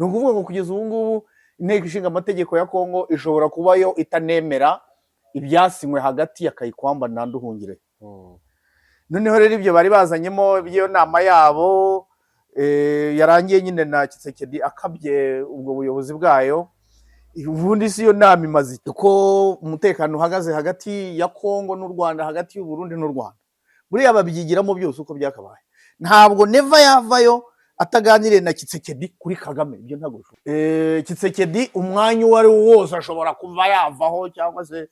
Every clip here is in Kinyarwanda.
Ni ukuvuga ngo kugeza ubu ngubu inteko ishinga amategeko ya Kongo ishobora kuba yo itanemera ibyasinywe hagati ya Kayikwamba na Nduhungirehe. Noneho rero ibyo bari bazanyemo by'iyo nama yabo yarangiye nyine na Tshisekedi akabye ubwo buyobozi bwayo. Ubundi si iyo nama imaze iki? Uko umutekano uhagaze hagati ya Kongo n'u Rwanda, hagati y'u Burundi n'u Rwanda, buriya babyigiramo byose uko byakabaye. Ntabwo Neva yavayo ataganiriye na Tshisekedi kuri Kagame, ibyo ntabwo bishoboka. Tshisekedi umwanya uwo ari wo wose ashobora kuva yavaho cyangwa se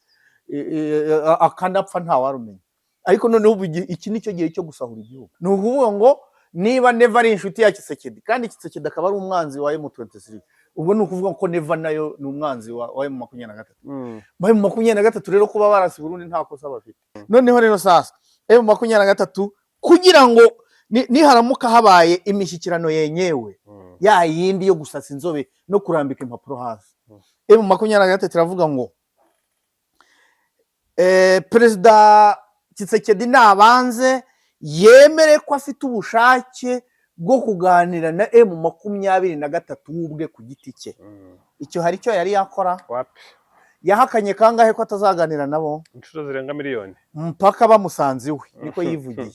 akanapfa, ntawarumenya. Ariko noneho ubu iki ni cyo gihe cyo gusahura igihugu. Ni ukuvuga ngo niba Neva ari inshuti ya Tshisekedi kandi Tshisekedi akaba ari umwanzi wa M23, ubwo ni ukuvuga ko Neva nayo ni umwanzi wa M23. M23 rero kuba barasi Burundi nta kosa bafite. Noneho rero sasa M23 kugira ngo niharamuka habaye imishyikirano yenyewe, ya yindi yo gusasa inzobe no kurambika impapuro hasi, M23 iravuga ngo Perezida Tshisekedi nabanze yemere ko afite ubushake bwo kuganira na M23 we ubwe ku giti cye. Icyo hari icyo yari yakora? Wapi. Yahakanye kangahe ko atazaganira nabo? Inshuro zirenga miliyoni. Mpaka bamusanze iwe, niko yivugiye.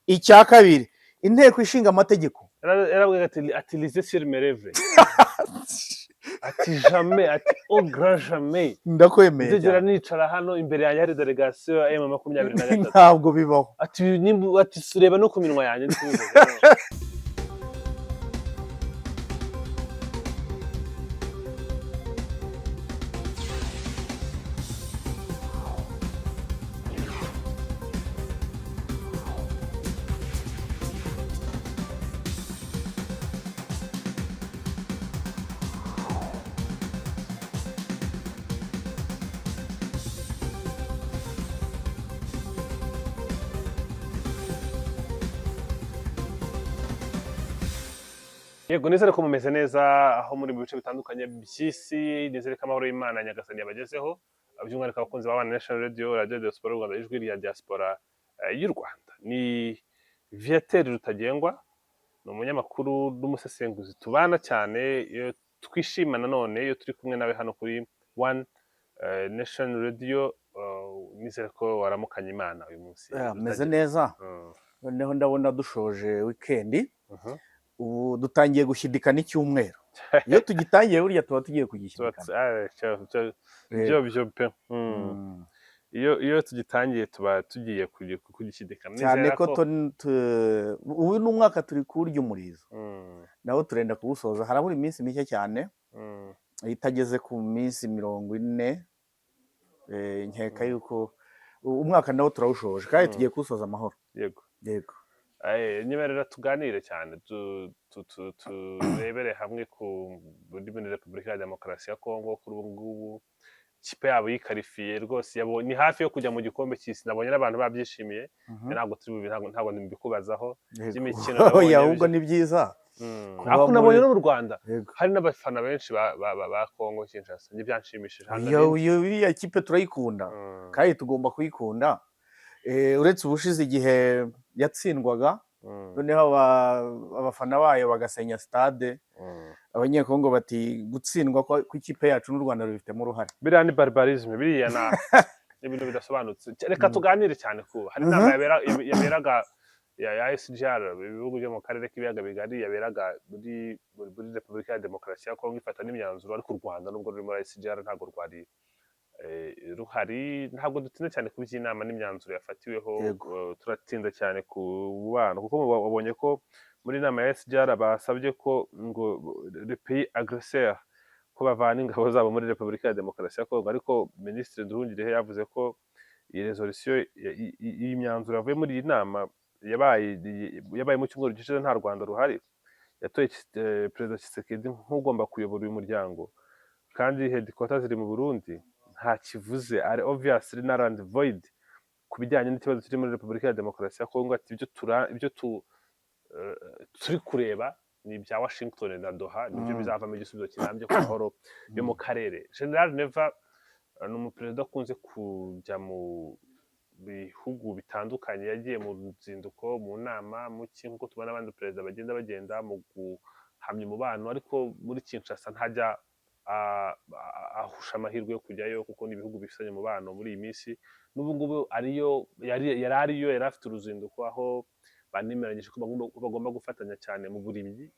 Icya kabiri, inteko ishinga amategeko. Yarabwira ati "Lisez sur mes lèvres", ati "Jamais", ati "Au grand jamais." Ndakwemeye nzigera cyane. Nicara hano imbere yanjye hari délégation ya M23. Ntabwo bibaho. Ati nimba, ati reba no ku minwa yanjye ndi kubivuga. Yego, nizere ko mumeze neza aho muri mu bice bitandukanye by'isi. Nizere ko amahoro y'Imana Nyagasani yabagezeho, by'umwihariko abakunzi ba One Nation Radio, Radio Diaspora y'u Rwanda, ijwi rya diaspora y'u Rwanda. Ni Viateur Rutagengwa, ni umunyamakuru n'umusesenguzi tubana cyane. Iyo twishima nanone iyo turi kumwe nawe hano kuri One Nation Radio. Nizere ko waramukanye Imana uyu munsi. Meze neza. Noneho ndabona dushoje wikendi, ubu dutangiye gushyidika n'icyumweru. Iyo tugitangiye burya tuba tugiye kugishyidikana. Byo pe. Iyo tugitangiye tuba tugiye kugishyidikana. Cyane. Nizera Ko ubu ni umwaka turi kuwurya umurizo, nawo turenda kuwusoza, harabura iminsi mike cyane, itageze ku minsi 40. Nkeka yuko umwaka nawo turawushoje kandi tugiye kuwusoza amahoro. Yego. Yego. Niba rero tuganire cyane, turebere hamwe ku muri Repubulika ya Demokarasi ya Kongo. Kuri ubu ngubu ikipe yabo yikarifiye rwose, ni hafi yo kujya mu gikombe cy'isi. Nabonye n'abantu babyishimiye. Ntabwo turi bubi, ntabwo mbikubazaho by'imikino nabonye. Oya, ahubwo ni byiza kuba Ariko nabonye no mu Rwanda Yego. hari n'abafana benshi ba Kongo Kinshasa, njye byanshimishije. Hano Iyo iriya kipe turayikunda kandi tugomba kuyikunda. Uretse ubushize igihe yatsindwaga, noneho abafana bayo bagasenya stade, Abanyekongo bati gutsindwa kw'ikipe yacu n'u Rwanda rubifitemo uruhare. Biriya ni barbarisme, biriya na ibintu bidasobanutse. Reka tuganire cyane ku hari inama yaberaga ya ICGLR, ibihugu byo mu karere k'ibiyaga bigari, yaberaga muri Repubulika ya Demokarasi ya Kongo, ifata n'imyanzuro. Ariko u Rwanda nubwo ruri muri ICGLR ntabwo rwari ruhari. Ntabwo dutinda cyane ku by'inama n'imyanzuro yafatiweho. Turatinda cyane ku mubano, kuko wabonye ko muri inama ya ICGLR basabye ko ngo les pays agresseurs ko bavana ingabo zabo muri Repubulika ya Demokarasi ya Kongo. Ariko Minisitiri Nduhungirehe yavuze ko iyi résolution, iyi myanzuro yavuye muri iyi nama yabaye mu cyumweru gishize nta Rwanda ruhari, yatoye Perezida Tshisekedi nk'ugomba kuyobora uyu muryango kandi headquarters ziri mu Burundi, nta kivuze, ari obviously null and void ku bijyanye n'ikibazo kiri muri Repubulika ya Demokarasi ya Kongo. Ati ibyo turi kureba ni ibya Washington na Doha, nibyo bizavamo igisubizo kirambye ku mahoro yo mu karere. General Neva ni umuperezida ukunze kujya mu bihugu bitandukanye. Yagiye mu ruzinduko, mu nama, mu ki, nk'uko tubona abandi perezida bagenda mu guhahirana. Hamya umubano, ariko muri Kinshasa ntajya ahusha amahirwe yo kujyayo, kuko ni ibihugu bifitanye umubano muri iyi minsi. N'ubu ngubu ariyo yari ariyo, yari afite uruzinduko aho banemeranyije ko bagomba gufatanya cyane mu burimyi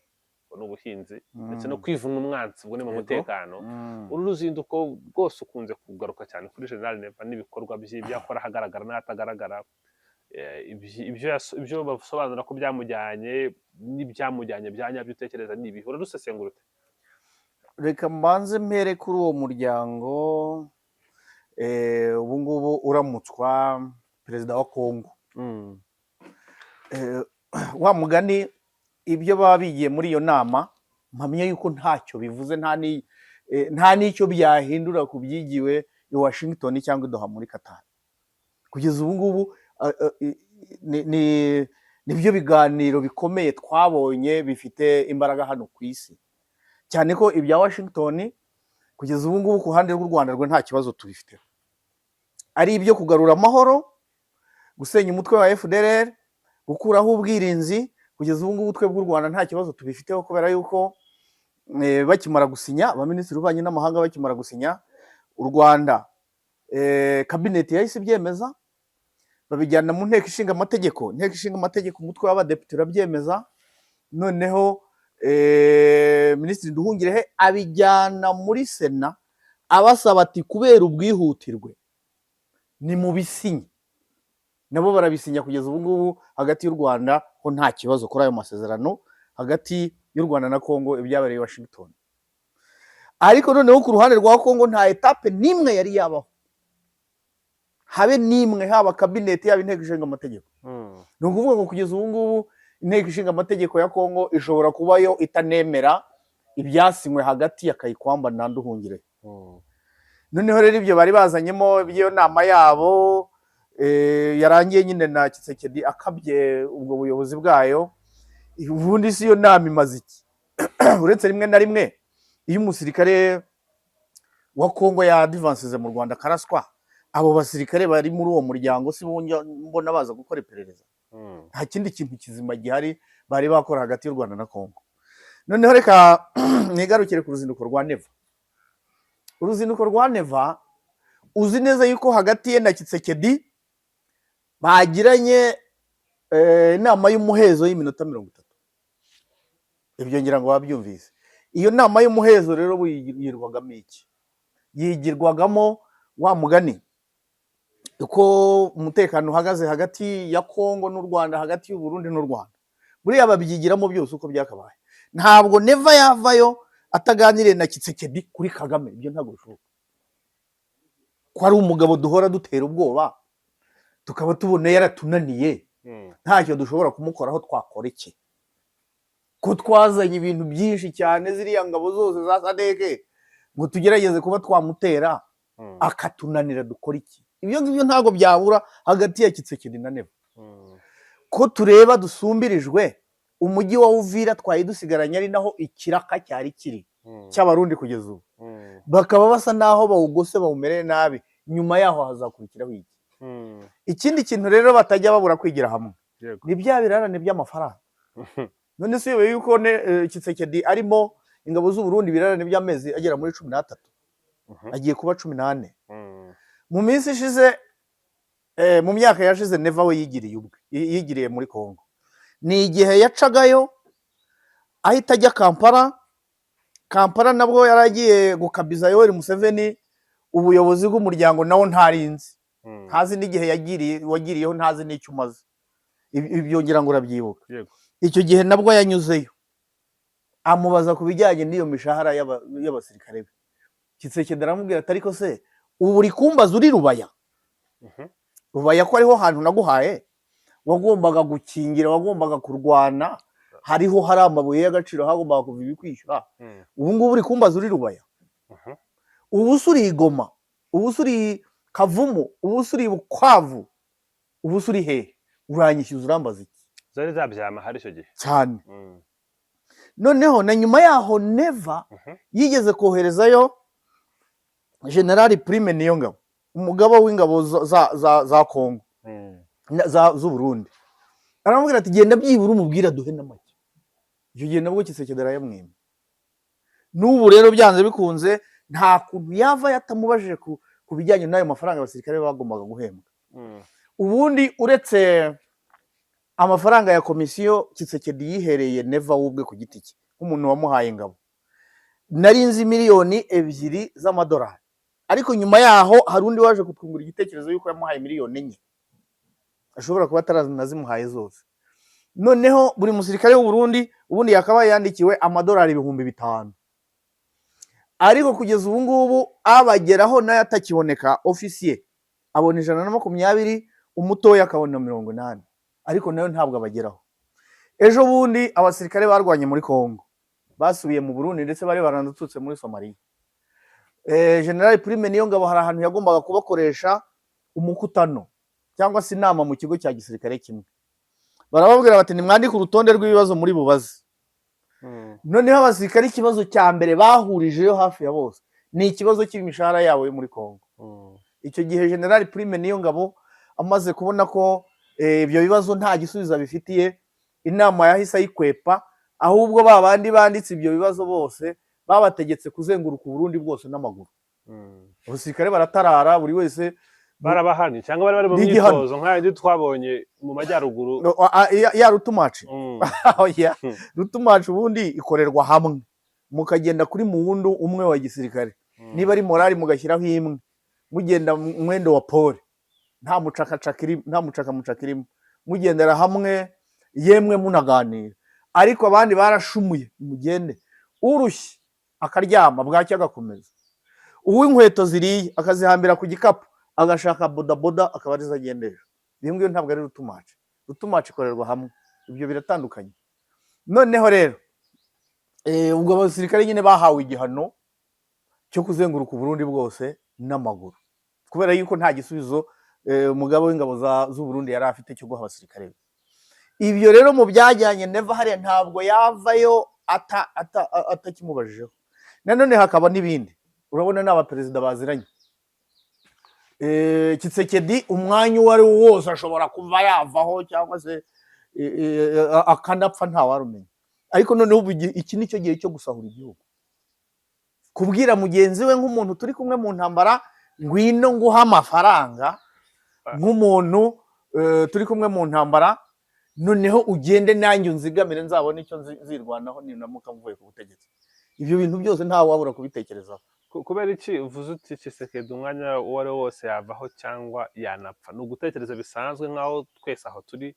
n'ubuhinzi, ndetse no kwivuna umwanzi, ubwo ni mu mutekano. Uru ruzinduko rwose ukunze kugaruka cyane kuri General Neva n'ibikorwa bye, ibyo akora ahagaragara n'ahatagaragara. Ibyo basobanura ko byamujyanye n'ibyamujyanye bya nyabyo utekereza ni ibihe? Urarusesengura ute? Reka mbanze mpere kuri uwo muryango. Ubu ngubu uramutswa perezida wa Kongo, wa mugani ibyo baba bigiye muri iyo nama, mpamya yuko ntacyo bivuze, nta n'icyo byahindura ku byigiwe i Washington cyangwa i Doha muri Qatar. Kugeza ubu ngubu nibyo biganiro bikomeye twabonye bifite imbaraga hano ku isi, cyane ko ibya Washington kugeza ubu ngubu ku ruhande rw'u Rwanda rwe nta kibazo tubifiteho, ari ibyo kugarura amahoro, gusenya umutwe wa FDLR, gukuraho ubwirinzi. Kugeza ubu ngubu twebwe u Rwanda nta kibazo tubifiteho, kubera yuko bakimara gusinya, abaminisitiri b'ububanyi n'amahanga bakimara gusinya, u Rwanda kabineti yahise ibyemeza, babijyana mu nteko ishinga amategeko. Inteko ishinga amategeko, umutwe w'abadepite urabyemeza, noneho Minisitiri Nduhungirehe abijyana muri Sena, abasaba ati: "Kubera ubwihutirwe ni mu bisinye." Nabo barabisinya. Kugeza ubu ngubu hagati y'u Rwanda ho nta kibazo kuri ayo masezerano hagati y'u Rwanda na Kongo, ibyabereye i Washington. Ariko noneho ku ruhande rwa Kongo nta étape n'imwe yari yabaho, habe n'imwe, haba kabineti, yaba inteko ishinga amategeko. Ni ukuvuga ngo kugeza ubu ngubu inteko ishinga amategeko ya Kongo ishobora kuba yo itanemera ibyasinywe hagati ya Kayikwamba na Nduhungirehe. Noneho rero ibyo bari bazanyemo by'iyo nama yabo, yarangiye nyine na Tshisekedi akabye ubwo buyobozi bwayo, ubundi si iyo nama imaze iki? Uretse rimwe na rimwe iyo umusirikare wa Kongo yadivansize mu Rwanda akaraswa, abo basirikare bari muri uwo muryango si bo njya mbona baza gukora iperereza. Nta kindi kintu kizima gihari bari bakora hagati y'u Rwanda na Kongo. Noneho reka nigarukire ku ruzinduko rwa Neva. Uruzinduko rwa Neva, uzi neza yuko hagati ye na Tshisekedi bagiranye inama y'umuhezo y'iminota 30. Ibyo ngira ngo babyumvise. Iyo nama y'umuhezo rero yigirwagamo iki? Yigirwagamo, wa mugani, uko umutekano uhagaze hagati ya Kongo n'u Rwanda, hagati y'u Burundi n'u Rwanda. Buriya babyigiramo byose uko byakabaye. Ntabwo Neva yavayo ataganiriye na Tshisekedi kuri Kagame, ibyo ntabwo bishoboka. Ko ari umugabo duhora dutera ubwoba, tukaba tubona yaratunaniye, ntacyo dushobora kumukoraho, twakora iki? Ko twazanye ibintu byinshi cyane, ziriya ngabo zose za SADC, ngo tugerageze kuba twamutera, akatunanira, dukora iki? Ibyo ngibyo ntabwo byabura hagati ya Tshisekedi na Neva. Ko tureba dusumbirijwe, umujyi wa Uvira twari dusigaranye, ari naho ikiraka cyari kiri cy'Abarundi, kugeza ubu bakaba basa naho bawugose, bawumereye nabi, nyuma yaho hazakurikiraho iki? Ikindi kintu rero batajya babura kwigira hamwe ni bya birarane by'amafaranga. None se uyobewe yuko Tshisekedi arimo ingabo z'u Burundi ibirarane by'amezi agera muri 13, agiye kuba 14? Mu minsi ishize, mu myaka yashize, Neva we yigiriye ubwe, yigiriye muri Kongo. Ni igihe yacagayo ahita ajya Kampala. Kampala nabwo yari agiye gukabiza Yoweri Museveni ubuyobozi bw'umuryango, nawo ntarinzi, ntazi n'igihe yagiriye, wagiriyeho, ntazi n'icyo umaze. Ibyo ngira ngo urabyibuka. Yego. Icyo gihe nabwo yanyuzeyo amubaza ku bijyanye n'iyo mishahara y'abasirikare be. Tshisekedi aramubwira ati: "Ariko se ubu uri kumbaza uri Rubaya?" Rubaya ko ariho hantu naguhaye, wagombaga gukingira, wagombaga kurwana, hariho hari amabuye y'agaciro, hagombaga kuva ibikwishyura. Ubu ngubu uri kumbaza uri Rubaya? Ubu se uri i Goma? Ubu se uri Kavumu? Ubu se uri Bukavu? Ubu se uri hehe? Uranyishyuza, urambaza iki? Zari zabyama hari icyo gihe. Cyane. Noneho na nyuma yaho Neva yigeze koherezayo Generali Prime Niyongabo, umugaba w'ingabo za Kongo, z'u Burundi, aramubwira ati: "Genda byibura umubwire aduhe na make." Icyo gihe nabwo Tshisekedi arayamwima. N'ubu rero byanze bikunze nta kuntu yava yatamubajije ku bijyanye n'ayo mafaranga abasirikare bagombaga guhembwa. Ubundi uretse amafaranga ya komisiyo Tshisekedi yihereye Neva we ubwe ku giti cye nk'umuntu wamuhaye ingabo, nari nzi 2 miliyoni z'amadolari, ariko nyuma yaho hari undi waje kutwungura igitekerezo y'uko yamuhaye 4 miliyoni, ashobora kuba ataranazimuhaye zose. Noneho buri musirikare w'u Burundi ubundi yakabaye yandikiwe amadolari 5,000, ariko kugeza ubu ngubu abageraho nayo atakiboneka. Ofisiye abona 120, umutoya akabona 80, ariko nayo ntabwo abageraho. Ejo bundi abasirikare barwanye muri Congo basubiye mu Burundi, ndetse bari baranaturutse muri Somaliya. General Prime Niyongabo hari ahantu yagombaga kubakoresha umukutano cyangwa se inama mu kigo cya gisirikare kimwe, barababwira bati: "Nimwandike urutonde rw'ibibazo muri bubaze." Noneho abasirikare ikibazo cya mbere bahurijeyo hafi ya bose ni ikibazo cy'imishahara yabo yo muri Congo. Icyo gihe General Prime Niyongabo amaze kubona ko ibyo bibazo nta gisubizo abifitiye, inama yahise ayikwepa. Ahubwo ba bandi banditse ibyo bibazo bose babategetse kuzenguruka Uburundi bwose n'amaguru. Abasirikare baratarara, buri wese Barabahanye cyangwa bari bari mu N'igihano. myitozo nk'ayandi twabonye mu majyaruguru? No, ya route march. Oya. Route march ubundi ikorerwa hamwe, mukagenda kuri muwundu umwe wa gisirikare. Niba ari morali mugashyiraho imwe, mugenda mu mwendo wa pole, nta mucakacaka irimo, nta mucakamucaka irimo, mugendera hamwe, yemwe munaganira. Ariko abandi barashumuye, mugende, urushye akaryama, bwacya agakomeza, uw'inkweto ziriye akazihambira ku gikapu, agashaka bodaboda akaba arizo agendesha. Iyo ngiyo ntabwo ari route march. Route march ikorerwa hamwe, ibyo biratandukanye. Noneho rero ubwo abasirikare nyine bahawe igihano cyo kuzenguruka Uburundi bwose n'amaguru, kubera yuko nta gisubizo umugaba w'ingabo z'u Burundi yari afite cyo guha abasirikare be. Ibyo rero mu byajyanye Neva hariya ntabwo yavayo atakimubajijeho. Nanone hakaba n'ibindi, urabona ni abaperezida baziranye. Tshisekedi umwanya uwo ari wo wose ashobora kuva yavaho cyangwa se akanapfa, ntawarumenya. Ariko noneho ubu iki ni cyo gihe cyo gusahura igihugu, kubwira mugenzi we nk'umuntu turi kumwe mu ntambara: "Ngwino nguha amafaranga nk'umuntu turi kumwe mu ntambara, noneho ugende nanjye unzigamire nzabone icyo nzirwanaho ninamuka mvuye ku butegetsi." Ibyo bintu byose ntawe wabura kubitekerezaho. Kubera iki uvuze uti Tshisekedi umwanya uwo ari wo wose yavaho cyangwa yanapfa? Ni ugutekereza bisanzwe nk'aho twese aho turi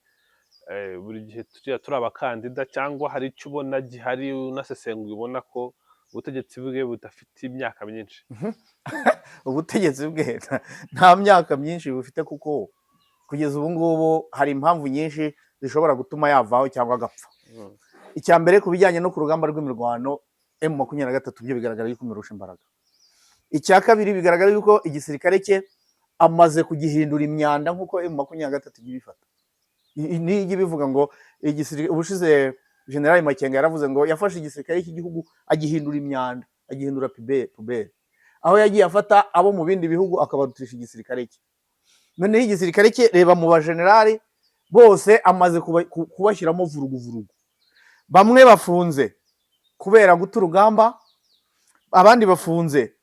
buri gihe turiya turi abakandida, cyangwa hari icyo ubona gihari unasesenguye ubona ko ubutegetsi bwe budafite imyaka myinshi? Ubutegetsi bwe nta myaka myinshi bufite, kuko kugeza ubu ngubu hari impamvu nyinshi zishobora gutuma yavaho cyangwa agapfa. Icya mbere, ku bijyanye no ku rugamba rw'imirwano, M23 byo bigaragara yuko imurusha imbaraga. Icya kabiri, bigaragara yuko igisirikare cye amaze kugihindura imyanda, nk'uko M23 ijya ibifata. Niyo ijya ibivuga ngo igisirikare, ubushize General Makenga yaravuze ngo yafashe igisirikare cy'igihugu agihindura imyanda, agihindura poubelle, aho yagiye afata abo mu bindi bihugu akabarutisha igisirikare cye. Noneho igisirikare cye, reba mu bajenerali bose amaze kubashyiramo vuruguvurugu. Bamwe bafunze kubera guta urugamba, abandi bafunze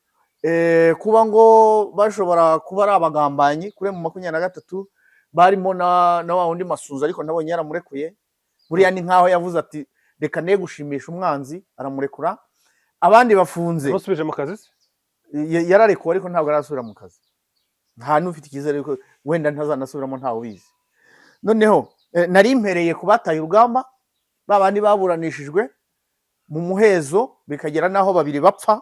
kuba ngo bashobora kuba ari abagambanyi kuri M23, barimo na wa wundi Masunzu, ariko nabonye yaramurekuye. Buriya ni nkaho yavuze ati: "Reka ne gushimisha umwanzi," aramurekura. Abandi bafunze Ntusubije mu kazi se? Yararekuwe, ariko ntabwo arasubira mu kazi. Nta n'ufite icyizere yuko wenda ntazanasubiramo, ntawe ubizi. Noneho nari mpereye ku bataye urugamba, ba bandi baburanishijwe mu muhezo bikagera n'aho babiri bapfa.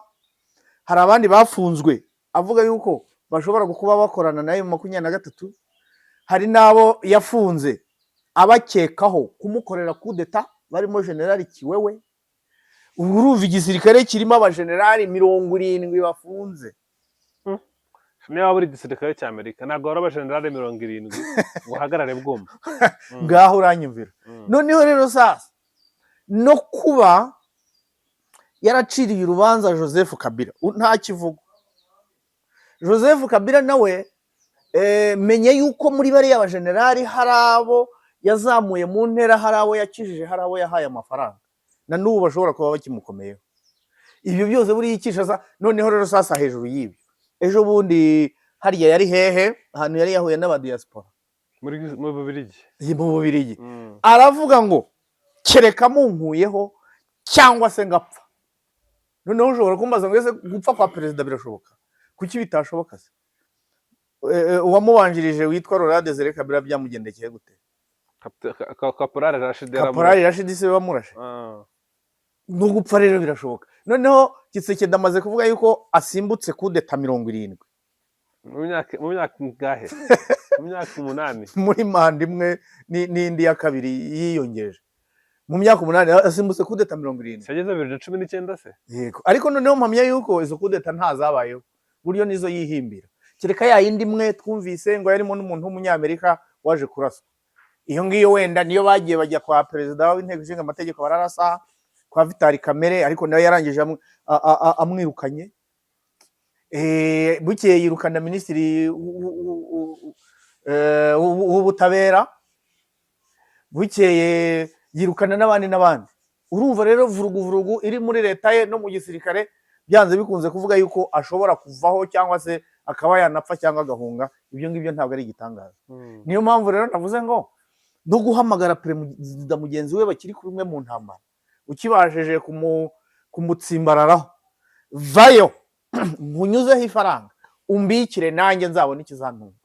Hari abandi bafunzwe avuga yuko bashobora kuba bakorana na M23. Hari n'abo yafunze abakekaho kumukorera kudeta, barimo Generali Kiwewe. Ubu urumva igisirikare kirimo abajenerali 70 bafunze. Niba waba uri igisirikare cya Amerika, ntabwo wari abajenerali 70 ngo uhagarare bwuma. Ngaho uranyumvira. Noneho rero sasa no kuba yaraciriye urubanza Joseph Kabila, nta kivugo. Joseph Kabila nawe menye yuko muri bariya bajenerali hari abo yazamuye mu ntera, hari abo yakijije, hari abo yahaye amafaranga. Na n'ubu bashobora kuba bakimukomeyeho. Ibyo byose buriya Kinshasa. Noneho rero sasa hejuru y'ibyo, ejo bundi hariya yari hehe, ahantu yari yahuye n'abadiaspora? Mu Bubiligi. Mu Bubiligi. Aravuga ngo kereka munkuyeho cyangwa se ngapfa. Noneho ushobora kumbaza ngo ese gupfa kwa perezida birashoboka? Kuki bitashoboka se? Uwamubanjirije witwa Laurent Desire Kabila byamugendekeye gute? Kaporari Rashid. Kaporari Rashid se bamurashe. No gupfa rero birashoboka. Noneho Tshisekedi amaze kuvuga yuko asimbutse kudeta 70. Mu myaka ingahe? Mu myaka 8? Muri manda imwe n'indi ya kabiri yiyongeje, mu myaka 8 asimbutse kudeta 70. Yageze 2019 se? Yego, ariko noneho mpamya yuko izo kudeta ntazabayeho, buryo nizo yihimbira, kereka ya yindi imwe twumvise ngo yarimo n'umuntu w'umunyamerika waje kuraswa. Iyo ngiyo wenda niyo bagiye bajya kwa perezida w'inteko ishinga amategeko bararasa, kwa Vital Kamerhe, ariko nawe yarangije amwirukanye. Bukeye yirukana minisitiri w'ubutabera, bukeye yirukana n'abandi n'abandi. Urumva rero vurugu vurugu iri muri leta ye no mu gisirikare, byanze bikunze kuvuga yuko ashobora kuvaho cyangwa se akaba yanapfa cyangwa agahunga, ibyo ngibyo ntabwo ari igitangaza. Niyo mpamvu rero navuze ngo no guhamagara perezida mugenzi we bakiri kumwe mu ntambara, ukibashije kumutsimbararaho, vayo nkunyuzeho ifaranga umbikire nanjye nzabona ikizantunga,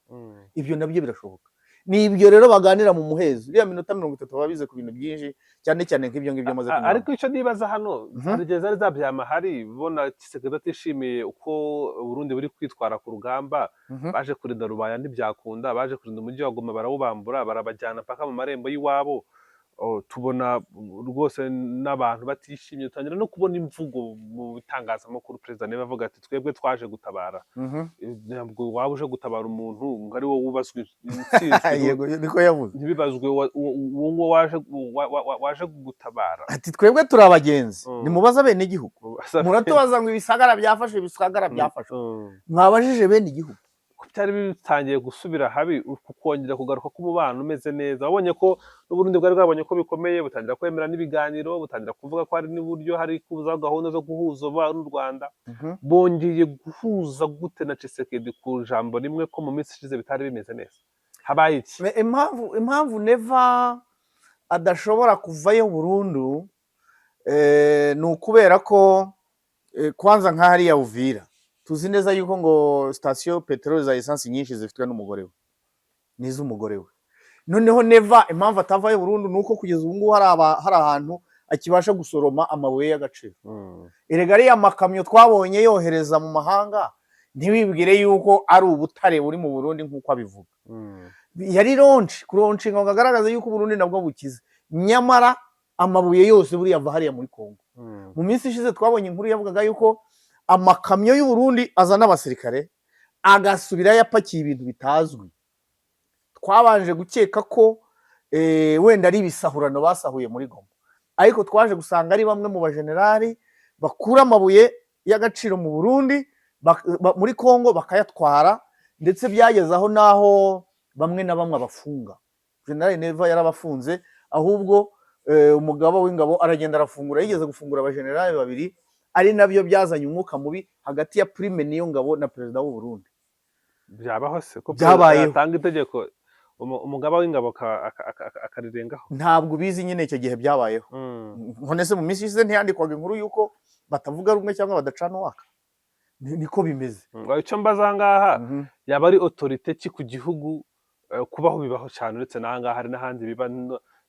ibyo nabyo birashoboka. Ni ibyo rero baganira mu muhezo, iriya minota 30 baba bize ku bintu byinshi, cyane cyane nk'ibyo ngibyo maze kunyuramo. Ariko icyo nibaza hano, hari igihe zari zabyama hari bona Tshisekedi atishimiye uko Burundi buri kwitwara ku rugamba. Baje kurinda Rubaya ntibyakunda, baje kurinda umujyi wa Goma barawubambura, barabajyana mpaka mu marembo y'iwabo. Oh, tubona rwose n'abantu batishimye, dutangira no kubona imvugo mu bitangazamakuru, perezida niba avuga ati twebwe twaje gutabara. Ntabwo waba uje gutabara umuntu ngo ari wowe ubazwe intsinzi. Yego, niko yavuze. Ntibibazwe uwo nguwo waje waje gutabara. Ati twebwe turi abagenzi, nimubaze abenegihugu. Muratubaza ngo ibisagara byafashe, ibisagara byafashwe, mwabajije bene igihugu. Ko byari bitangiye gusubira habi, kongera kugaruka k'umubano umeze neza, wabonye ko n'Uburundi bwari bwabonye ko bikomeye, butangira kwemera n'ibiganiro, butangira kuvuga ko hari n'uburyo hari kuza gahunda zo guhuza umubano n'u Rwanda. Bongeye guhuza gute na Tshisekedi ku ijambo rimwe, ko mu minsi ishize bitari bimeze neza? Habaye iki? Impamvu Neva adashobora kuvayo burundu, ni ukubera ko kwanza nka hariya Uvira tuzi neza yuko ngo sitasiyo peteroli za esansi nyinshi zifitwe n'umugore we, ni iz'umugore we. Noneho Neva impamvu atavayo burundu ni uko kugeza ubu ngubu hari ahantu akibasha gusoroma amabuye y'agaciro. Erega ariya makamyo twabonye yohereza mu mahanga, ntiwibwire yuko ari ubutare buri mu Burundi nk'uko abivuga. Yari launch, kulaunchinga ngo agaragaze yuko Uburundi nabwo bukize, nyamara amabuye yose buriya ava hariya muri Kongo. Mu minsi ishize twabonye inkuru yavugaga yuko amakamyo y'u Burundi azana abasirikare agasubirayo apakiye ibintu bitazwi. Twabanje gukeka ko wenda ari ibisahurano basahuye muri Goma, ariko twaje gusanga ari bamwe mu bajenerali bakura amabuye y'agaciro mu Burundi muri Kongo bakayatwara, ndetse byageze aho n'aho bamwe na bamwe abafunga. General Neva yarabafunze, ahubwo umugaba w'ingabo aragenda arafungura, yigeze gufungura abajenerali babiri, ari nabyo byazanye umwuka mubi hagati ya Prime Niyongabo na perezida w'u Burundi. Byabaho se ko Byabayeho. perezida yatanga itegeko, umugaba w'ingabo akarirengaho? Ntabwo ubizi nyine, icyo gihe byabayeho. None se mu minsi ishize ntiyandikwaga inkuru y'uko batavuga rumwe cyangwa badacana uwaka? Niko bimeze. Icyo mbaza aha ngaha, yaba ari autorité ki ku gihugu? Kubaho bibaho cyane, uretse n'aha ngaha hari n'ahandi biba,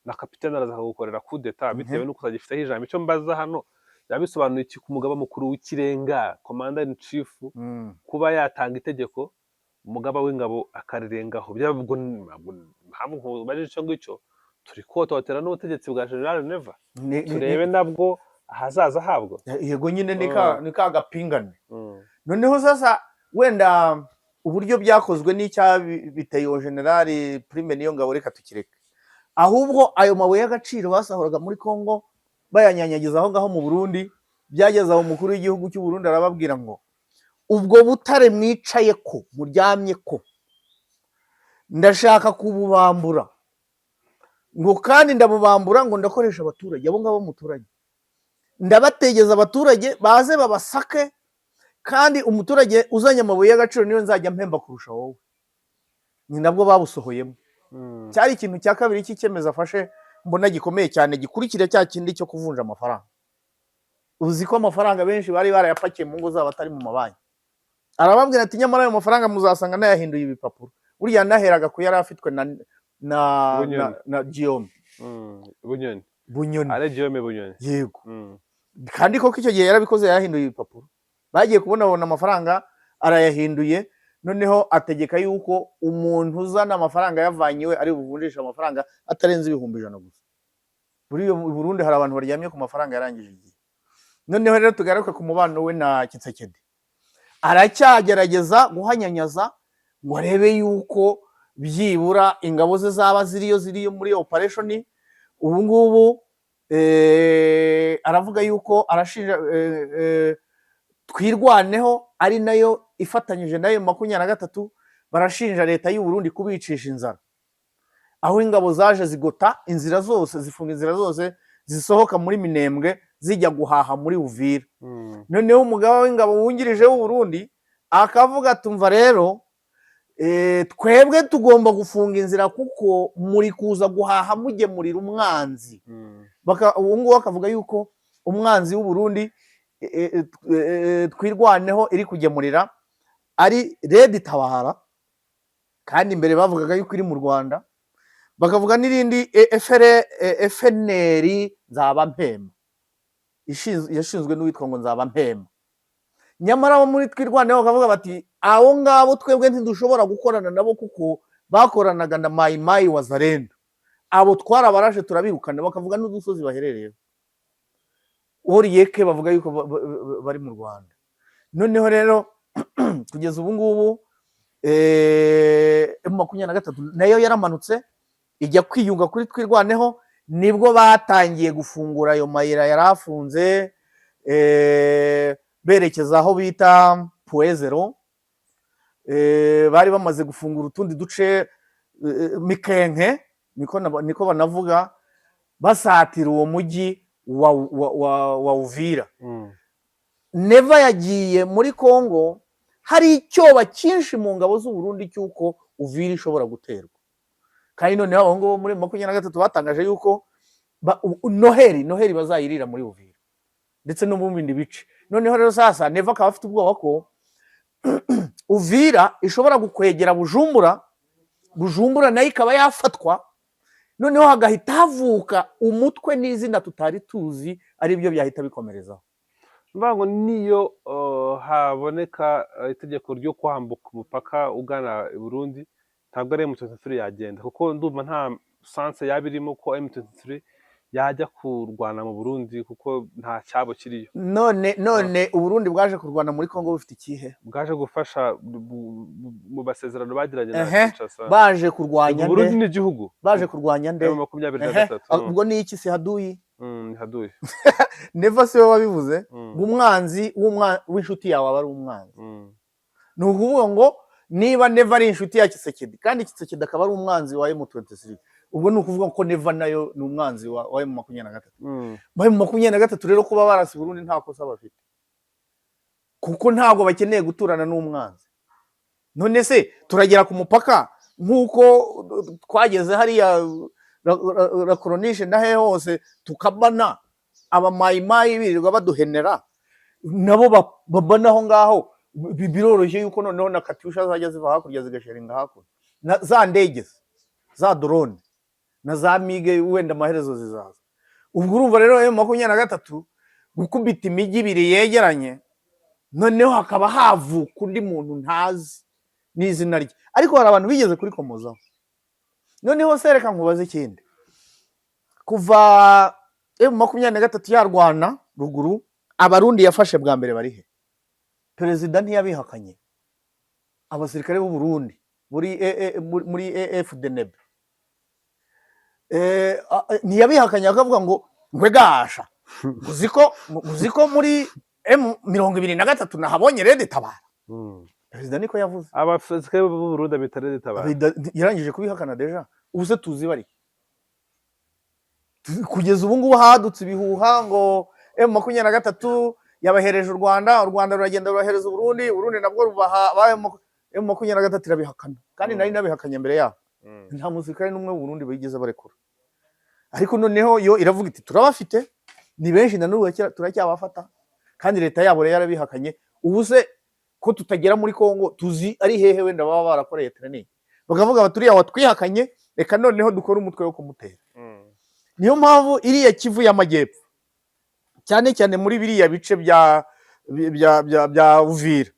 na kapitene araza akagukorera kudeta bitewe n'uko utagifiteho ijambo. Icyo mbaza hano, byaba bisobanuye iki ku mugaba mukuru w'ikirenga, commander in chief, kuba yatanga itegeko umugaba w'ingabo akarirengaho? Byaba ubwo ntabwo nkubajije icyo ngicyo, turi kototera n'ubutegetsi bwa General Neva, turebe nabwo ahazaza habwo. Yego nyine, ni ka gapingane. Noneho sasa wenda uburyo byakozwe n'icyabiteye uwo generali Prime Niyongabo, reka tukireke. Ahubwo ayo mabuye y'agaciro basahuraga muri Congo bayanyanyagiza aho ngaho mu Burundi, byageze aho umukuru w'igihugu cy'u Burundi arababwira ngo ubwo butare mwicaye ko muryamye ko ndashaka kububambura, ngo kandi ndabubambura ngo ndakoresha abaturage abo ngabo muturanye. Ndabategeza abaturage baze babasake, kandi umuturage uzanye amabuye y'agaciro niwe nzajya mpemba kurusha wowe. Ni nabwo babusohoyemo. Cyari ikintu cya kabiri cy'icyemezo afashe mbona gikomeye cyane, gikurikira cya kindi cyo kuvunja amafaranga. Uzi ko amafaranga benshi bari barayapakiye mu ngo zabo atari mu mabanki. Arababwira ati: "Nyamara ayo mafaranga muzasanga nayahinduye ibipapuro." Burya yanaheraga ku yari afitwe na Bunyoni. na Guillaume Bunyoni. Bunyoni. Ari Guillaume Bunyoni. Yego. Kandi koko icyo gihe yarabikoze, yahinduye ibipapuro. Bagiye kubona babona amafaranga arayahinduye. Noneho ategeka yuko umuntu uzana amafaranga yavanye iwe ari buvunjishe amafaranga atarenze 100,000 gusa. Muri iyo Burundi hari abantu baryamye ku mafaranga yarangije igihe. Noneho rero tugaruke ku mubano we na Tshisekedi. Aracyagerageza guhanyanyaza ngo arebe yuko byibura ingabo ze zaba ziriyo muri operation. Ubu ngubu aravuga yuko arashinja Twirwaneho, ari nayo ifatanyije nayo 23, barashinja leta y'u Burundi kubicisha inzara, aho ingabo zaje zigota inzira zose, zifunga inzira zose zisohoka muri Minembwe zijya guhaha muri Uvira. Noneho umugaba w'ingabo wungirije w'u Burundi akavuga ati: "Umva rero, twebwe tugomba gufunga inzira kuko muri kuza guhaha mugemurira umwanzi." Ubu ngubu akavuga yuko umwanzi w'u Burundi Twirwaneho iri kugemurira ari Red Tabara, kandi imbere bavugaga yuko iri mu Rwanda. Bakavuga n'irindi FNL Nzaba Mpema, yashinzwe n'uwitwa ngo Nzaba Mpema. Nyamara abo muri Twirwaneho bakavuga bati: "Abo ngabo twebwe ntidushobora gukorana nabo kuko bakoranaga na Mayi Mayi Wazalendo, abo twarabarashe turabirukana." Bakavuga n'udusozi baherereyeho oriyeke, bavuga yuko bari mu Rwanda. Noneho rero kugeza ubu ngubu M23 nayo yaramanutse ijya kwiyunga kuri Twirwaneho, nibwo batangiye gufungura ayo mayira yari afunze, berekeza aho bita Point Zéro. Bari bamaze gufungura utundi duce, Mikenke niko banavuga, basatira uwo mujyi wa Uvira. Neva yagiye muri Congo hari icyoba cyinshi mu ngabo z'u Burundi cy'uko Uvira ishobora guterwa. Kandi noneho abo ngabo muri 23 batangaje yuko Noheli bazayirira muri Uvira ndetse no mu bindi bice. Noneho rero sasa Neva akaba afite ubwoba ko Uvira ishobora gukwegera Bujumbura, Bujumbura nayo ikaba yafatwa, noneho hagahita havuka umutwe n'izina tutari tuzi, aribyo byahita bikomerezaho. Mvuga ngo niyo haboneka itegeko ryo kwambuka umupaka ugana i Burundi, ntabwo ari M23 yagenda, kuko ndumva nta sens yaba irimo ko M23 yajya kurwana mu Burundi, kuko nta cyabo kiriyo. None Uburundi bwaje kurwana muri Congo bufite ikihe? Bwaje gufasha mu masezerano bagiranye na Kinshasa. Baje kurwanya Burundi nde? ni igihugu. Baje kurwanya nde? M23. Ubwo ni iki? Si haduyi? Ni haduyi. Neva si we wabivuze ngo umwanzi w'inshuti yawe aba ari umwanzi? Ni ukuvuga ngo niba Neva ari inshuti ya Tshisekedi, kandi Tshisekedi akaba ari umwanzi wa M23, ubwo ni ukuvuga ko Neva nayo ni umwanzi wa M23. M23 rero kuba barasi Burundi nta kosa bafite, kuko ntabwo bakeneye guturana n'umwanzi. None se turagera ku mupaka nk'uko twageze hariya la Corniche na hehe hose, tukabana abamayimayi birirwa baduhenera, nabo babana aho ngaho? Biroroshye yuko noneho na katyusha zajya ziva hakurya zigasharinga hakurya, na za ndege za drone na za MiG wenda amaherezo zizaza. Ubwo urumva rero M23 gukubita imijyi ibiri yegeranye, noneho hakaba havuka undi muntu ntazi n'izina rye, ariko hari abantu bigeze kurikomozaho. Noneho se reka nkubaze ikindi: kuva M23 yarwana ruguru, Abarundi yafashe bwa mbere bari he? Perezida ntiyabihakanye. Abasirikare b'u Burundi muri AFDNB ntiyabihakanye, akavuga ngo ngwe gasha, uzi ko muri M23 nahabonye Red Tabara. Perezida niko yavuze. Abasirikare b'u Burundi bita Red Tabara. Yarangije kubihakana déjà. Ubu se tuzi bari? Kugeza ubu ngubu hadutse ibihuha ngo M23 yabahereje u Rwanda, u Rwanda ruragenda rurahereza Uburundi, Uburundi nabwo rubaha ba M23 irabihakana, kandi nari nabihakanye mbere yaho. Nta musirikare n'umwe w'u Burundi bigeze barekura, ariko noneho yo iravuga iti: "Turabafite, ni benshi, na n'ubu turacyabafata," kandi leta yabo rero yarabihakanye. Ubu se ko tutagera muri Kongo, tuzi ari hehe wenda baba barakoreye training? Bakavuga bati: "Uriya watwihakanye, reka noneho dukore umutwe wo kumutera." Niyo mpamvu iriya Kivu y'Amajyepfo, cyane cyane muri biriya bice bya Uvira,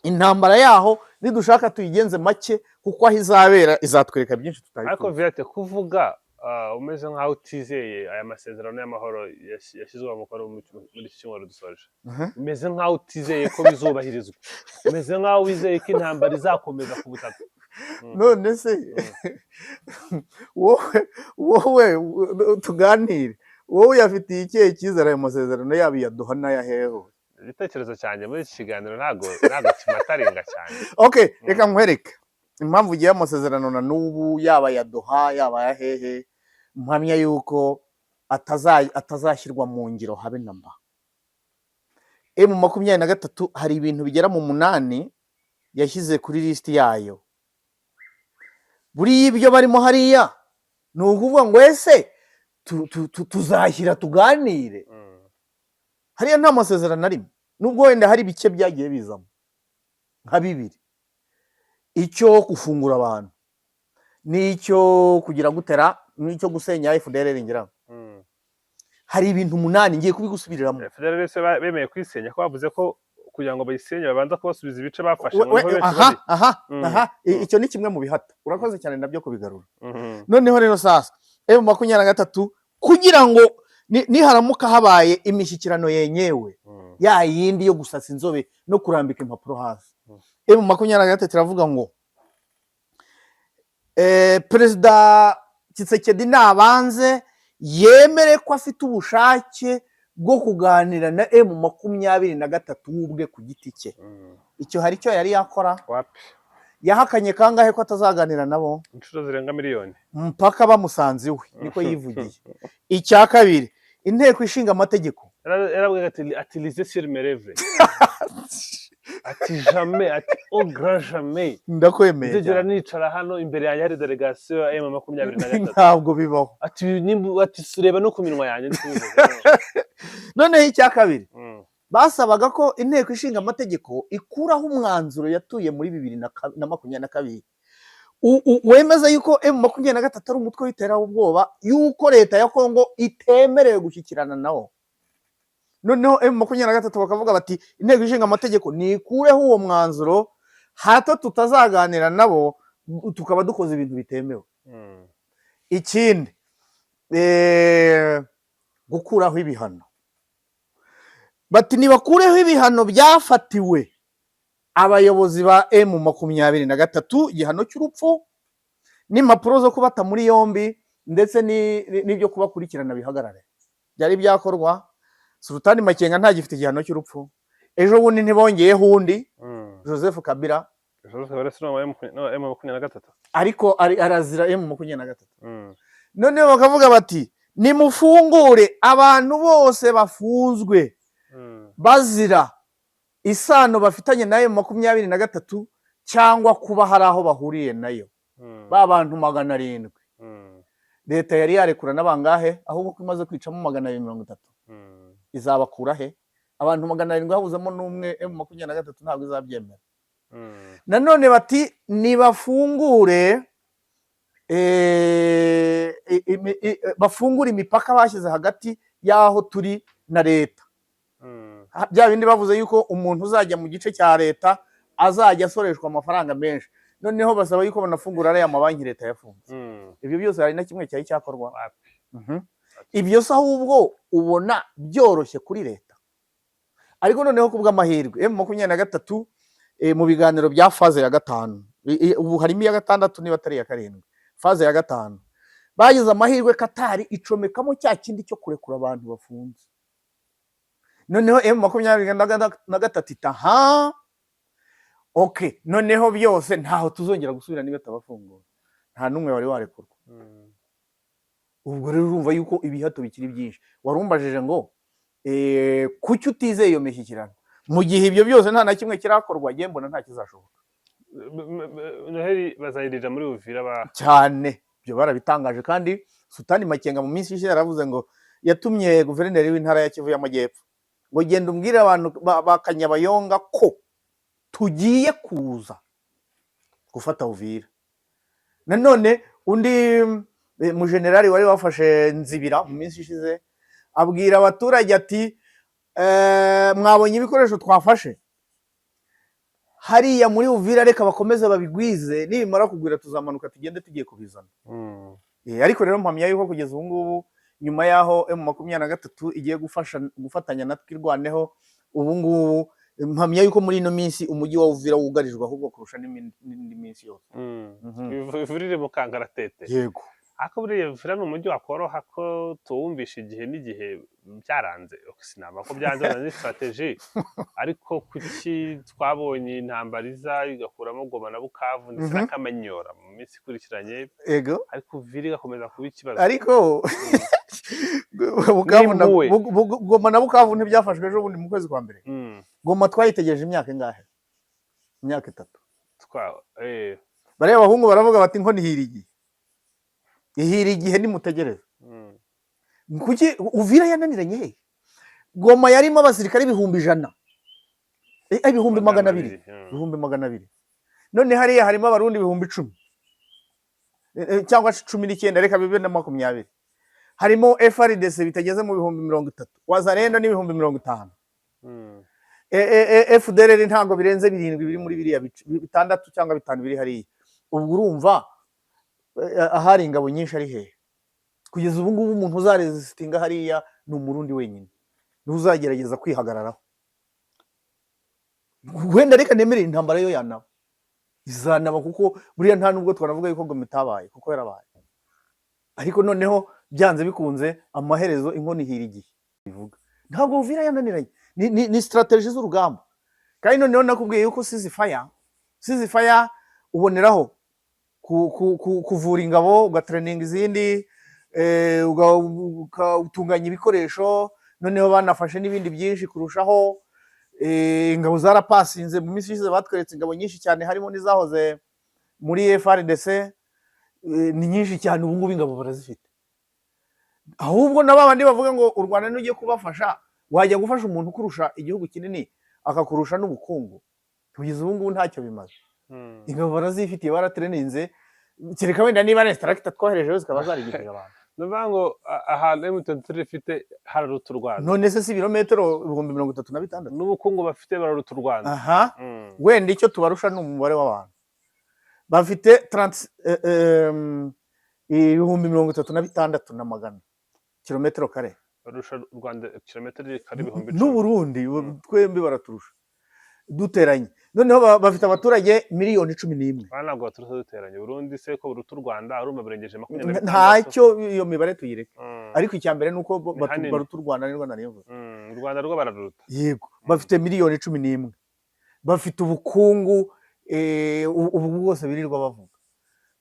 intambara yaho nidushaka tuyigenze make, kuko aho izabera izatwereka byinshi tutari Ariko tuzi. Viate, kuvuga umeze nk'aho utizeye aya masezerano y'amahoro yashyizweho umukono muri iki cyumweru dusoje, umeze nk'aho utizeye ko bizubahirizwa, umeze nk'aho wizeye ko intambara izakomeza ku butaka. None se wowe tuganire, wowe uyafitiye ikihe cyizere ayo masezerano, yaba iya Doha n'aya heho? Igitekerezo cyanjye muri iki kiganiro ntabwo kimataringa cyane. Okay, reka nkwereke impamvu ugiye amasezerano na n'ubu, yaba aya Doha, yaba aya hehe, mpamya yuko atazashyirwa mu ngiro habe na mba. M23 hari ibintu bigera mu 8 yashyize kuri lisiti yayo. Buriya ibyo barimo hariya ni ukuvuga ngo ese tuzashyira tuganire? Hariya nta masezerano arimo, nubwo wenda hari bike byagiye bizamo nka bibiri, icyo gufungura abantu n'icyo kugira gutera n'icyo gusenya FDLR. Ngira ngo hari ibintu 8, ngiye kubigusubiriramo. FDLR se bemeye kwisenya, ko bavuze ko kugira ngo bayisenye babanza kubasubiza ibice bafashe? Ngo niho benshi bari. Aha. Aha, icyo ni kimwe mu bihata. Urakoze cyane nabyo kubigarura. Noneho rero sasa M23, kugira ngo niharamuka habaye imishyikirano yenyewe, ya yindi yo gusasa inzobe no kurambika impapuro hasi, M23 iravuga ngo Perezida Tshisekedi nabanze yemere ko afite ubushake bwo kuganira na M23 we ubwe ku giti cye. Icyo hari icyo yari yakora? Wapi. Yahakanye kangahe ko atazaganira nabo? Inshuro zirenga miliyoni. Mpaka bamusanze iwe, niko yivugiye. Icya kabiri, Inteko Ishinga Amategeko. Yarabwira ati "Lisez sur mes lèvres", ati "Jamais", ati "Au grand jamais Ndakwemeye nzigera cyane. nicara hano imbere yanjye hari délégation ya M23." Ntabwo bibaho. Ati ati "Reba no ku minwa yanjye ndi kubivuga." Noneho icya kabiri, basabaga ko Inteko Ishinga Amategeko ikuraho umwanzuro yatuye muri 2022 wemeza yuko M23 ari umutwe w'iterabwoba, yuko leta ya Kongo itemerewe gushyikirana nawo. Noneho M23 bakavuga bati: "Inteko Ishinga Amategeko nikureho uwo mwanzuro, hato tutazaganira nabo tukaba dukoze ibintu bitemewe." Ikindi, gukuraho ibihano. Bati nibakureho ibihano byafatiwe abayobozi ba M23, igihano cy'urupfu n'impapuro zo kubata muri yombi, ndetse n'ibyo kubakurikirana bihagarare. Byari byakorwa? Sultani Makenga ntagifite igihano cy'urupfu. Ejo bundi ntibongeyeho undi? Joseph Kabila. Joseph Kabila si n'uwa M23? Ariko arazira M23. Noneho bakavuga bati: "Nimufungure abantu bose bafunzwe bazira isano bafitanye na M23 cyangwa kuba hari aho bahuriye nayo." Ba bantu 700 leta yari yarekura n'abangahe? Ahubwo ko imaze kwicamo 230, izabakura he abantu 700 habuzemo n'umwe? M23 ntabwo izabyemera. Nanone bati nibafungure bafungure imipaka bashyize hagati y'aho turi na leta. Bya bindi bavuze yuko umuntu uzajya mu gice cya leta azajya asoreshwa amafaranga menshi. Noneho basaba yuko banafungura ariya mabanki leta yafunze. Ibyo byose hari na kimwe cyari cyakorwa? Wapi. Ibyo se ahubwo ubona byoroshye kuri leta? Ariko noneho ku bw'amahirwe M23 mu biganiro bya phase ya gatanu, ubu harimo iya gatandatu niba atari iya karindwi, phase ya gatanu, bagize amahirwe Katari icomekamo cya kindi cyo kurekura abantu bafunze. Noneho M23 itaha okay, noneho byose ntaho tuzongera gusubira niba tabafungura. Nta n'umwe wari warekurwa. Ubwo rero urumva yuko ibihato bikiri byinshi. Warumbajije ngo Kuki utizeye iyo mishyikirano mu gihe ibyo byose nta na kimwe kirakorwa? Njye mbona nta kizashoboka. Noheli bazayirira muri Uvira ba Cyane, ibyo barabitangaje. Kandi Sultani Makenga mu minsi ishize yaravuze ngo yatumye guverineri w'intara ya Kivu y'Amajyepfo ngo: "Genda umbwire abantu ba Kanyabayonga ko tugiye kuza gufata Uvira." Nanone undi mujenerali wari wafashe Nzibira mu minsi ishize abwira abaturage ati: "Mwabonye ibikoresho twafashe hariya muri Uvira, reka bakomeze babigwize, nibimara kugwira tuzamanuka tugende tugiye kubizana." Ariko rero mpamya yuko kugeza ubu ngubu, nyuma y'aho M23 igiye gufasha gufatanya na Twirwaneho, ubu ngubu mpamya yuko muri ino minsi umujyi wa Uvira wugarijwe ahubwo kurusha n'indi minsi yose. Uvira iri mu kangaratete. Yego. Ariko buriya Uvira ni umujyi wakoroha ko tuwumvisha igihe n'igihe byaranze? Sinaba ko byanze, wenda ni stratégie, ariko kuki twabonye intambara iza igakuramo Goma na Bukavu ndetse na Kamanyora mu minsi ikurikiranye, ariko Uvira igakomeza kuba ikibazo? Ariko Bukavu na N'impuhwe. Goma na Bukavu ntibyafashwe ejo bundi mu kwezi kwa mbere? Goma twayitegereje imyaka ingahe? Imyaka 3. Bariya abahungu baravuga bati: "Inkono ihira igihe, ihira igihe, nimutegereze." Kuki Uvira yananiranye? He Goma yarimo abasirikare 100,000, 200,000. 200,000. None hariya harimo Abarundi 10,000, cyangwa 19, reka bibe na 20. Harimo FARDC bitageze mu 30,000, Wazalendo n'50,000, FDLR ntabwo birenze birindwi biri muri biriya bice, bitandatu cyangwa bitanu biri hariya. Ubwo urumva ahari ingabo nyinshi ari hehe? Kugeza ubu ngubu umuntu uzaresistinga hariya ni Umurundi wenyine, niwe uzagerageza kwihagararaho. Wenda reka nemere intambara yo yanaba, izanaba, kuko buriya nta nubwo twanavuga yuko Goma itabaye, kuko yarabaye. Ariko noneho byanze bikunze amaherezo inkono ihira igihe. Bivuga ntabwo Uvira yananiranye, ni stratégie z'urugamba. Kandi noneho nakubwiye yuko ceasefire uboneraho kuvura ingabo, ugatraininga izindi, ugatunganya ibikoresho. Noneho banafashe n'ibindi byinshi kurushaho. Ingabo zarapasinze mu minsi ishize, batweretse ingabo nyinshi cyane, harimo n'izahoze muri FARDC, ni nyinshi cyane. Ubu ngubu ingabo barazifite. Ahubwo na babandi bavuga ngo u Rwanda nugiye kubafasha, wajya gufasha umuntu ukurusha igihugu kinini, akakurusha n'ubukungu? Kugeza ubu ngubu ntacyo bimaze. Ingabo barazifitiye, baratraininze, kereka wenda niba ari instructor twoherejeyo zikaba zarigishije abantu. Ni ukuvuga ngo ahantu M23 ifite hararuta u Rwanda. None se si ibirometero 36,000? N'ubukungu bafite bararuta u Rwanda. Aha. Wenda icyo tubarusha ni umubare w'abantu bafite, 30, 36,100 kilometero kare. Barusha u Rwanda kilometero kare 10,000. N'Uburundi twembi baraturusha duteranye. Noneho bafite abaturage miliyoni 11. Aba ntabwo baturutse duteranye. Burundi se ko buruta u Rwanda, urumva burengeje 26. Ntacyo, iyo mibare tuyireke. Ariko icya mbere ni uko Ni hanini. baruta u Rwanda, nirwo narivuze. U Rwanda rwo bararuta. Yego, bafite miliyoni 11, bafite ubukungu, ubu bwose birirwa bavuga.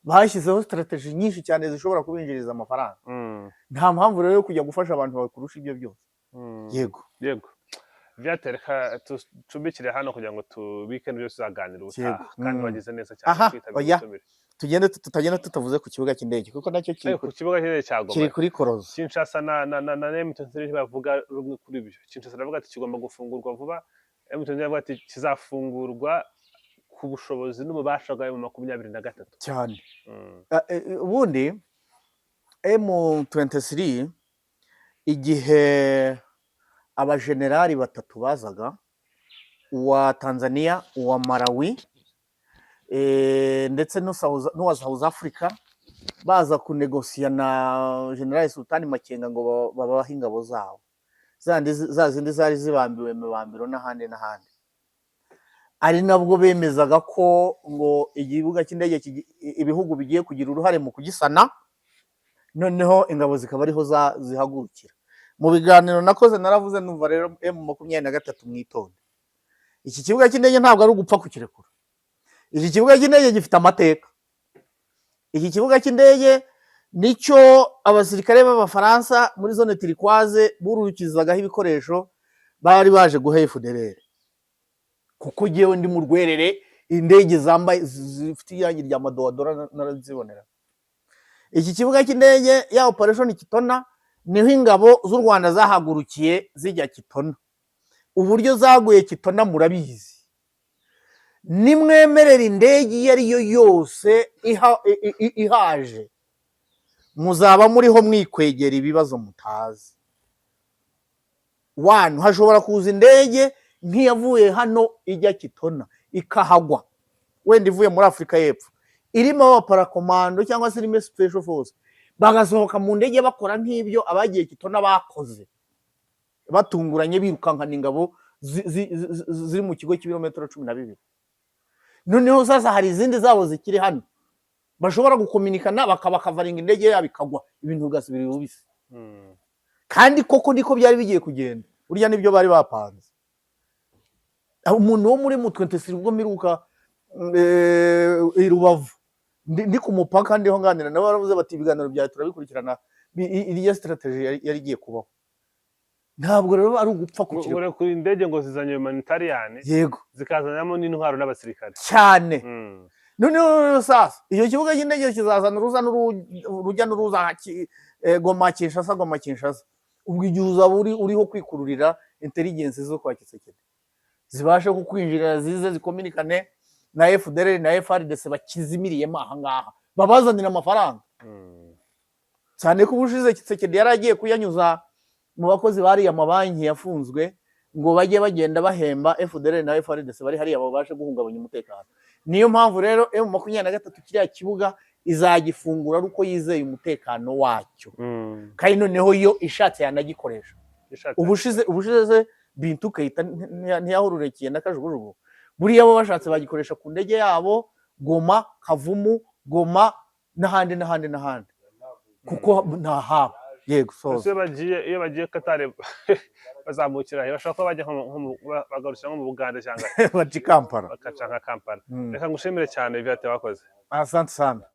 Bashyizeho stratégie nyinshi cyane zishobora kubinjiriza amafaranga. Nta mpamvu rero yo kujya gufasha abantu bakurusha ibyo byose. Yego. Yego, Viateur, reka tucumbikire hano kugira ngo tubike n'ibyo tuzaganira ubutaha. Kandi wagize neza cyane Aha, kwitabira oya. ubutumire. Tugende, tutagenda tutavuze ku kibuga cy'indege, kuko nacyo kiri Ku kibuga cy'indege cya Goma. Kiri kuri korozo. Kinshasa na M23 ntibavuga rumwe kuri ibyo. Kinshasa aravuga ati kigomba gufungurwa vuba, M23 aravuga ati kizafungurwa ku bushobozi n'ububasha bwa M23. Cyane. Ubundi M23, igihe abajenerali batatu bazaga, uwa Tanzania, uwa Malawi, ndetse n'uwa South Africa, baza kunegosiya na General Sultani Makenga ngo babahe ingabo zabo zandi za zindi zari zibambiwe mu bambiro n'ahandi n'ahandi, ari nabwo bemezaga ko ngo ikibuga cy'indege ibihugu bigiye kugira uruhare mu kugisana, noneho ingabo zikaba ariho zihagurukira. Mu biganiro nakoze naravuze, numva rero M23 mwitonde, iki kibuga cy'indege ntabwo ari ugupfa kukirekura. Iki kibuga cy'indege gifite amateka. Iki kibuga cy'indege Nicyo abasirikare b'Abafaransa muri zone turquoise bururukizagaho ibikoresho bari baje guha FDLR, kuko jyewe ndi mu Rwerere, indege zambaye zifite irangi rya madowadora narazibonera. Iki kibuga cy'indege ya operation Kitona niho ingabo z'u Rwanda zahagurukiye zijya Kitona. Uburyo zaguye Kitona murabizi. Nimwemerera indege iyo ari yo yose ihaje, muzaba muriho mwikwegera ibibazo mutazi. Wanu hashobora kuza indege nk'iyavuye hano ijya Kitona ikahagwa, wenda ivuye muri Afurika y'Epfo, irimo abaparakomando cyangwa se irimo special force, bagasohoka mu ndege bakora nk'ibyo abagiye Kitona bakoze, batunguranye birukankana ingabo ziri mu kigo cy'ibirometero 12. Noneho sasa hari izindi zabo zikiri hano bashobora gukominikana, bakabakavaringa, indege yabo ikagwa, ibintu bigasubira ibubisi. Kandi koko niko byari bigiye kugenda, burya nibyo bari bapanze. Aho umuntu wo muri M23, ubwo mperuka i Rubavu, ndi ku mupaka ndiho nganira nabo, baravuze bati: "Ibiganiro byawe turabikurikirana." Iriya strategy yari igiye kubaho, ntabwo rero ari ugupfa kukireka. Ngo kuri indege ngo zizanye humanitarian, zikazanamo n'intwaro n'abasirikare. Cyane. Noneho rero sasa icyo kibuga cy'indege kizazana urujya n'uruza nka Goma Kinshasa, Goma Kinshasa. Ubwo igihe uzaba uriho kwikururira intelligence zo kwa Tshisekedi, zibashe kukwinjirira, zize zikominikane na FDLR na FARDC bakizimiriyemo aha ngaha, babazanira amafaranga. Cyane ko ubushize Tshisekedi yari agiye kuyanyuza mu bakozi bariya mabanki yafunzwe, ngo bajye bagenda bahemba FDLR na FARDC bari hariya, babashe guhungabanya umutekano. Niyo mpamvu rero M23 kiriya kibuga izagifungura ari uko yizeye umutekano wacyo. Kandi noneho yo ishatse yanagikoresha. Ishatse. Ubushize se Bintu Keita ntiyahururekiye na kajugujugu? Buriya bo bashatse bagikoresha ku ndege yabo, Goma Kavumu, Goma n'ahandi n'ahandi n'ahandi, kuko ntahaba. Yego. Ese Soza. iyo bagiye Katari bazamukira he? Bashobora kuba bajya nko bagarukira nko mu Bugande cyangwa baca i Kampala. bakaca nka Kampala. Mm. Reka ngushimire cyane, Viate, wakoze. Asante sana.